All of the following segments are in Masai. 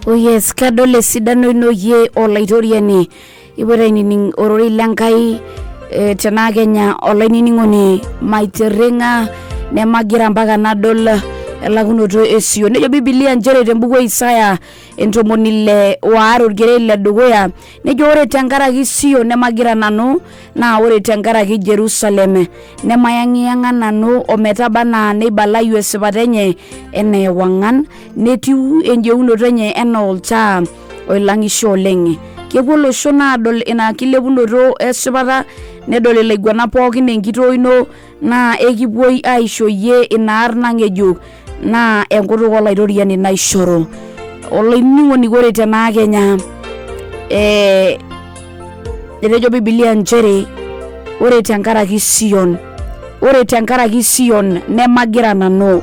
Oh yes, kadol esidano ino yie olaitoriani. Ipoito ainining ororei le Nkai tenaa Kenya olainining'oni maitirring'a nemagira mpaka nadol elakunoto e Sion. Nejo Bibilia nchere tembuku e Isaya 62 orkereri le dukuya nejo ore tenkaraki Sion nemagira nanu naa ore tenkaraki Jerusalem nemayang'iyang'a nanu ometaba anaa neibalayu esipata enye enaa ewang'an netiu enjeunoto enye enaa oltaa oilang'isho oleng. Kepuo iloshon aadol ina kilepunoto esipata nedol ilaiguanak pookin enkitoo ino naa ekipuoi aisho iyie ina arna ng'ejuk naa enkutuk olaitoriani naishoru. Olainining'oni ore tenaa kenya etejo Bibilia nchere ore tenkaraki Sion, ore tenkaraki Sion nemagira nanu.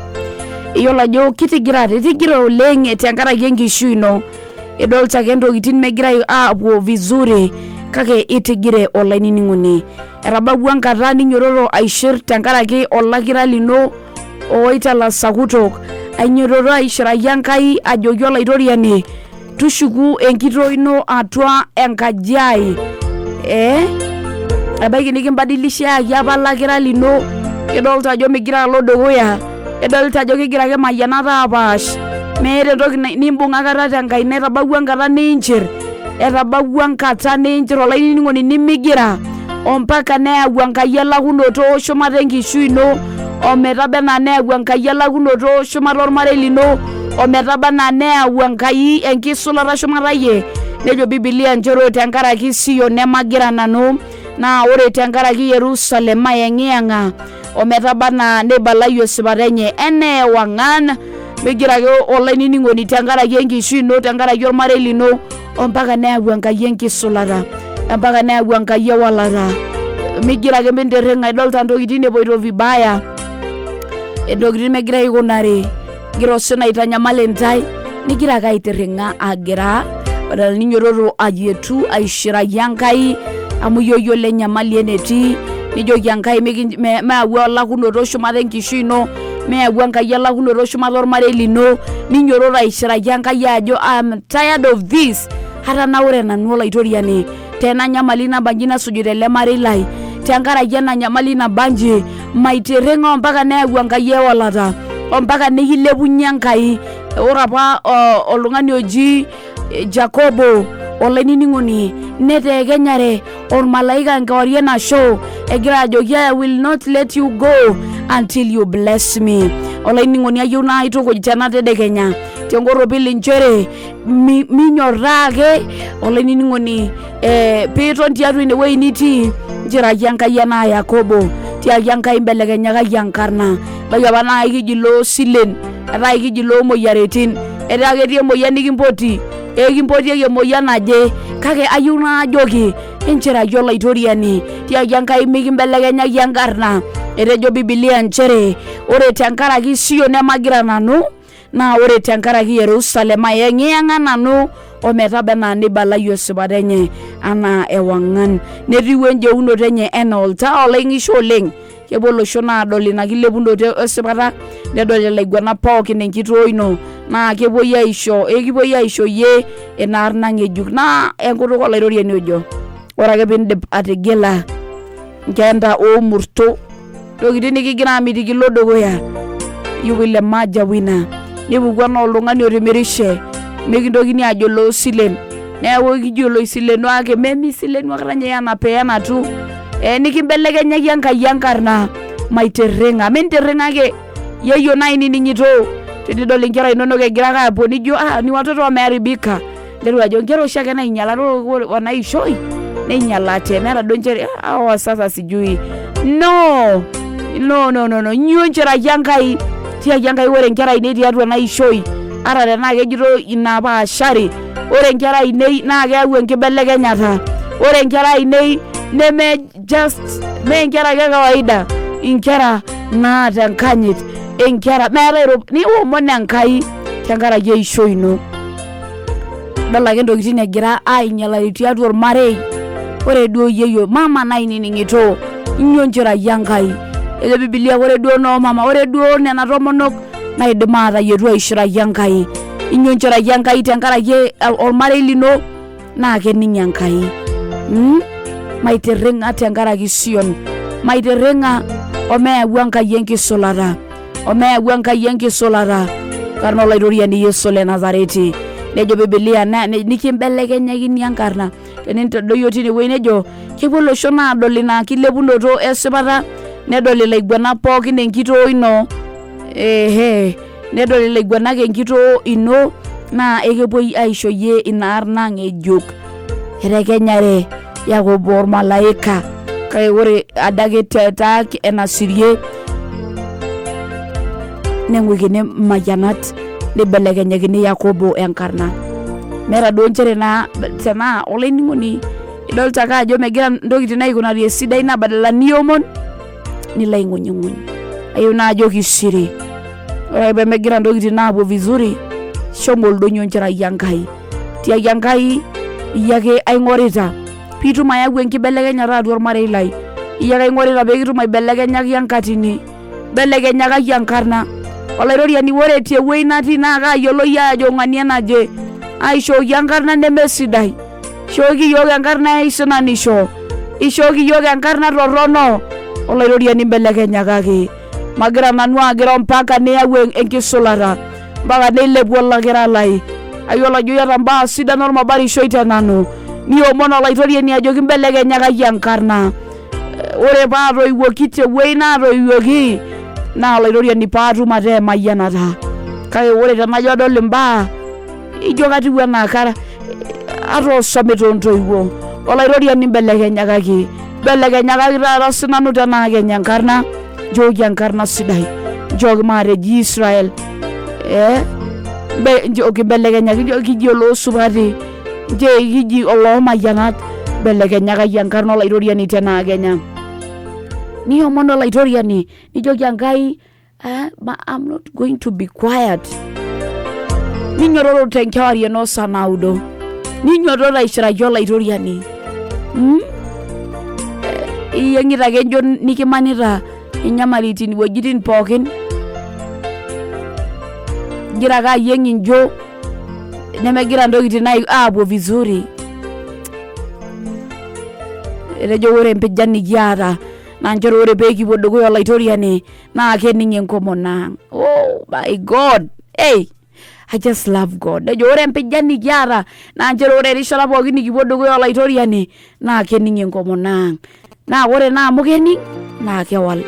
Iyiolo ajo kitigirate, itigire oleng tenkaraki enkishui ino. Idolta ake ntokitin megira aapuo vizuri kake itigire olainining'oni. Etabawua enkata ninyototo aishir tenkaraki olakira lino oitalasakutok. Ainyototo aishiraki Enkai ajoki olaitoriani tushuku enkitoo ino atua enkaji ai ebaiki nikimbadilishaki apa lakira lino idolta ajo migira alo dukuya idolta ajo kegira ake mayianat apaash meeta entoki nimbung akata tenkaina etabawua enkata niinchir etabawua enkata niinchir olainining'oni nimigira ompaka neyau Enkai elakunoto shumata enkishui ino ometaba enaa neyau Enkai elakunoto shumata ormarei lino ometaba enaa neyau Enkai enkisulata shumata iyie. Nejo Bibilia nchere ore tenkaraki Sion nemagira nanu naa ore tenkaraki Yerusalem mayeng'iyeng'a ometaba anaa neibalayu esipata enye enaa ewang'an. Migira ake olainining'oni tenkaraki enkishui ino tenkaraki ormarei lino ompaka neyau Enkai enkisulata ompaka neyau Enkai ewalata. Migira ake mintirring'a idolta ntokitin epoito vibaya, intokitin megira aikunari, egira osina aitanyamal intae, nigira ake aitirring'a agira badala ninyototo ayietu aishiraki Enkai amu iyie oyiolo enyamali enetii nijoki Enkai meyau elakunoto shumata enkishui ino meyau Enkai elakunoto shumata ormarei lino ninyototo aishiraki Enkai ajo I'm tired of this atanaure nanu olaitoriani tena nyamali nabanji nasuju tele marei lai tenkaraki ena nyamali nabanji maitirring'a ompaka neyau Enkai ewalata ompaka nikilepunye Enkai. Ore apa oltung'ani oji Jakobo olainining'oni neteekenyare ormalaika enkewarie nasho egira ajoki I will not let you go until you bless me. Olainining'oni ayieu naitukuj tena tedekenya tenkorropil inchere minyorraa ake olainining'oni piiton tiatua inewueji nitii nchiraki Enkai enaa Yakobo tiaki Enkai mbelekenyakaki enkarna ebaiki apa naa ekiji loosilen etaa ekiji loomoyiaritin etaa ketii emoyian nikimpoti ekimpotieki emoyian naje kake ayieu naajoki inchiraki olaitoriani tiaki Enkai mikimbelekenyaki enkarna etejo Bibilia nchere ore tenkaraki Sion nemagira nanu naa ore tenkaraki Yerusalem ayeng'iyeng'a nanu ometaba enaa neibalayu esipata enye anaa ewang'an netiu enjeunoto enye enaa oltaa olaing'isho oleng. Kepuo iloshon aadol ina kilepunoto esipata nedol ilaiguanak pookin enkitoo ino naa kepuoi aisho ekipuoi aisho iyie ina arna ng'ejuk naa enkutuk olaitoriani ojo ore ake piindip atigila nkeenta oomurto ntokitin nikigira aamitiki ilo dukuya you will emerge a winner nipuku anaa oltung'ani otimirishe mikintokini aajo loosilen neeku ekijo oloisileno ake memisilenu akata ninye anapeana tu nikimbelekenyaki Enkai enkarna maitirring'a mintirring'a ake yeyio nainining'ito tenidol inkera inonok egira ake aapuo nijo ah ni watoto wameharibika niteru ajo nkera oshiake nainyialate ore ena ishoi neinyialate meeta duo nchere hawa sasa sijui no no no no no nyoo nchiraki Enkai tiaki Enkai ore inkera ainei tiatua ena ishoi ata tenaa kejito inapaashari ore inkera ainei naa keyau enkibelekenyata ore inkera ainei neme just mee inkera ake kawaida inkera naata enkanyit inkera meetae niomon Enkai tenkaraki eishoi ino idol ake intokitin egira ainyialari tiatua ormarei ore duo yieyo mama nainining'ito inyio nchirai Enkai ejo bibilia ore duo noo mama ore duo nena tomonok naidim aatayietu aishiraki Enkai. Inyo nchoraki Enkai tenkaraki olmarei lino naa kening Enkai. Maitirring'a tenkaraki Sion. Maitirring'a omeyau Enkai enkisulata. Omeyau Enkai enkisulata. Karna Olaitoriani Yesu le Nazareti. Nejo Bibilia nikimbelekenyakini enkarna. Tenintadoyio tine wueji nejo kepuo iloshon aadol ina kilepunoto esipata nedol ilaiguanak pookin enkitoo ino ehe nedol ilaiguanak enkitoo ino naa ekepuoi aisho iyie ina arna ng'ejuk erekenyare Yakobo ormalaika kake ore adake tetaa enasirie neng'uikini imayianat nibelekenyakini Yakobo enkarna meeta duo nchere naa tenaa olainining'oni idolta ake ajo megira intokitin aikunari esidai naa badala niomon nilo aing'unying'uny ayieu naajoki siri ore ake pemegira intokitin aapuo vizuri shomo oldonyio nchirai Enkai tiaki Enkai iyie ake aing'orita piitum ayau enkibelekenyata atua ormarei lai iyie ake aing'orita peekitum aibelekenyaki enkatini mbelekenyakaki enkarna olaitoriani ore etii ewueji natii naa kaayioloi aajo ng'ania naje aishooki enkarna nemesidai ishooki iyiook enkarna eisinanisho ishooki iyiook enkarna torrono olaitoriani mbelekenyakaki magira nanu agira mpaka niyau enkisulata mpaka neilepu olakira lai ayiolo ajo iyata mbaa sidan ormabarishoi te nanu niomon olaitoriani ajoki mbelekenyakaki enkarna ore paatoiwuoki tewueji naatoiwuoki naa olaitoriani paatum ataa emayianata kake ore tenajo adol imbaa ijo katiu enaa kara ata osomita ontoiwuo olaitoriani mbelekenyakaki mbelekenyakaki taata sinanu tenaa kenya enkarna nchooki enkarna sidai nchooki maateji Israel eh, nchooki mbelekenyaki nchooki kiji oloosupati nchooki kiji oloomayianat mbelekenyakaki enkarna olaitoriani tenaa kenya niomon olaitoriani nijoki Enkai eh, I'm not going to be quiet ninyototo tenkewarie noo saa naudo ninyototo aishiraki olaitoriani mm? Eh, iyieng'ita ake njo nikimanita inyamalitin iwuejitin pookin igira ake ayieng injo nemegira intokitin aapuo vizuri etejo ore empijan nikiata naa nchere ore pee kipuo dukuya olaitoriani naa kening enkomono ang oh my god hey I just love God nejo ore empijan nikiata naa nchere ore erishata pookin nikipuo dukuya olaitoriani naa kening enkomono ang naa ore naa amu kening naa kewal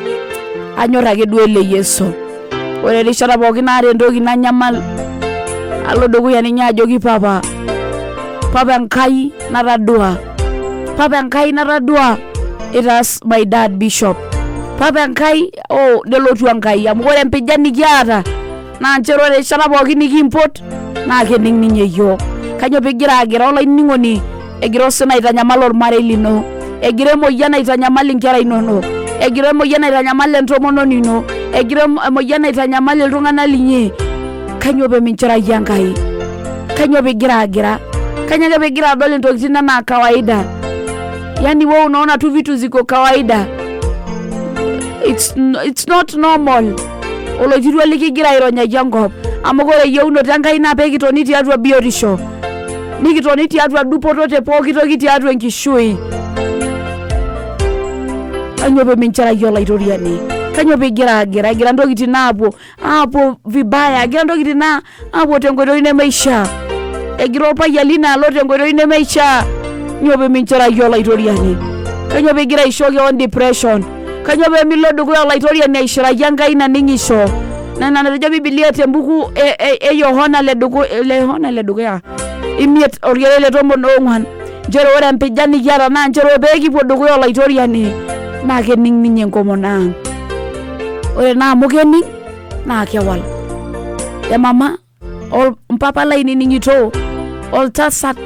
anyor ake duo ele Yesu ore erishata pookin naata entoki nanyamal alo dukuya ninye ajoki papa papa Enkai natadua papa Enkai natadua itaas my dad bishop papa Enkai oh nelotu Enkai amu ore empijan nikiata naa nchere ore erishata pookin nikimpot naa kening ninye iyiook kanyoo pigira agira olainining'oni egira osina aitanyamal ormarei lino egira emoyian aitanyamal inkera inonok egira emoyian aitanyamal entomononi ino egira emoyian aitanyamal iltung'anak linyi kanyoo peminchoraki Enkai kanyoo pigira agira kanyoo ake pigira adol intokitin enaa kawaida yani wewe unaona tu vitu ziko kawaida it's not normal oloitirua likigira aironyaki enkop amu ore eyieunoto Enkai naa pee kitoni tiatua biotisho nikitoni tiatua dupoto te pooki toki tiatua enkishui kanyoo peminchoraki olaitoriani kanyoo pigira agira egira ntokitin aapuo aapuo vibaya egira ntokitin aapuo tenkoitoi nemeishaa egira orpayian lino alo tenkoitoi nemeishaa nyoo peminchoraki olaitoriani kanyoo pigira aisho kewon depression kanyoo pemilo dukuya olaitoriani aishiraki Enkai naning'isho naa ina natejo Bibilia tembuku e, e, e Yohana le duku, le Yohana le dukuya imiet orkereri le tomon oong'uan nchere ore empijan nikiata naa nchere pee kipuo dukuya olaitoriani naa kening ninye enkomono ang ore naa amu kening naa kewal emama mpapa lainining'ito oltasat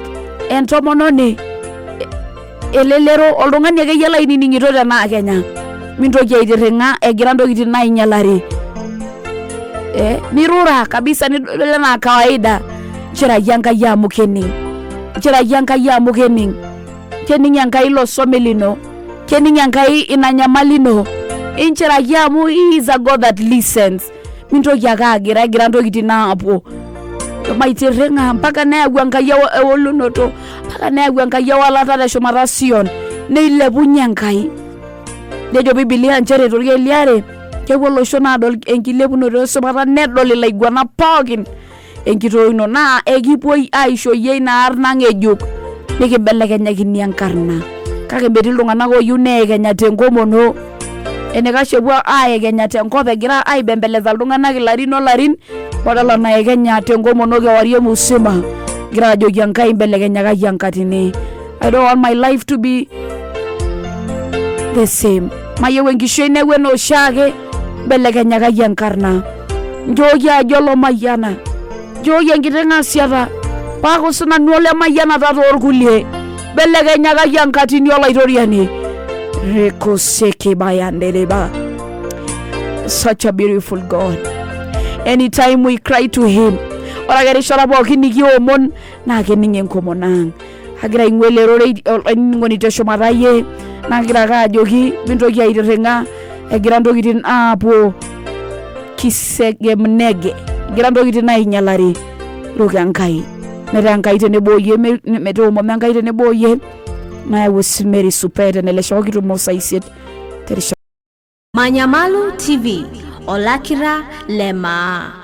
entomononi elelero oltung'ani akeyie lainining'ito tenaa kenya mintoki aitirring'a egira ntokitin ainyalari eh, nirura kabisa nidol enaa kawaida nchiraki Enkai amu kening nchiraki Enkai amu kening kening Enkai ilo somi lino kening Enkai ina nyamali ino inchiraki amu he is a God that listens mintoki ake agira egira ntokitin aapuo. Maitirring'a mpaka neyau Enkai ewolunoto, mpaka neyau Enkai ewalata teshumata Sion, neilepunye Enkai. Nejo Bibilia nchere torkeek liare kepuo iloshon aadol enkilepunoto esipata nedol ilaiguanak pookin enkitoo ino naa ekipuoi aisho iyie ina arna ng'ejuk nikibelekenyakini enkarna. Kake metii iltung'anak ooyieu neekenya tenkomono. Enaikash epuo aekenya tenkop egira aibembeleza iltung'anak ilarin olarin badala naekenya tenkomono kewarie musima egira ajoki Enkai mbelekenyakaki enkatini. I don't want my life to be the same. Mayieu enkishui ai neeku enaa oshiake, mbelekenyakaki enkarna. Nchooki ajo olomayiana, nchooki enkiti ng'asiata paaku sinanu olemayianata toorkulie. Mbelekenyakaki enkatini olaitoriani. Rekoseki bayandereba. Such a beautiful God. Anytime we cry to him, ore ake erishata pookin nikiomon naa kening enkomono ang. Agira aing'ua ele rorei olainining'oni teshumata iyie nagira ake ajoki mintoki aitirring'a egira ntokitin aapuo kisegemnege egira ntokitin ainyalari ruko Enkai metaa Enkai tenebo oyie metoomono Enkai tenebo oyie nayau osimeri supet enelesho kitumo saa isiet terishata Manyamalu TV, olakira le maa.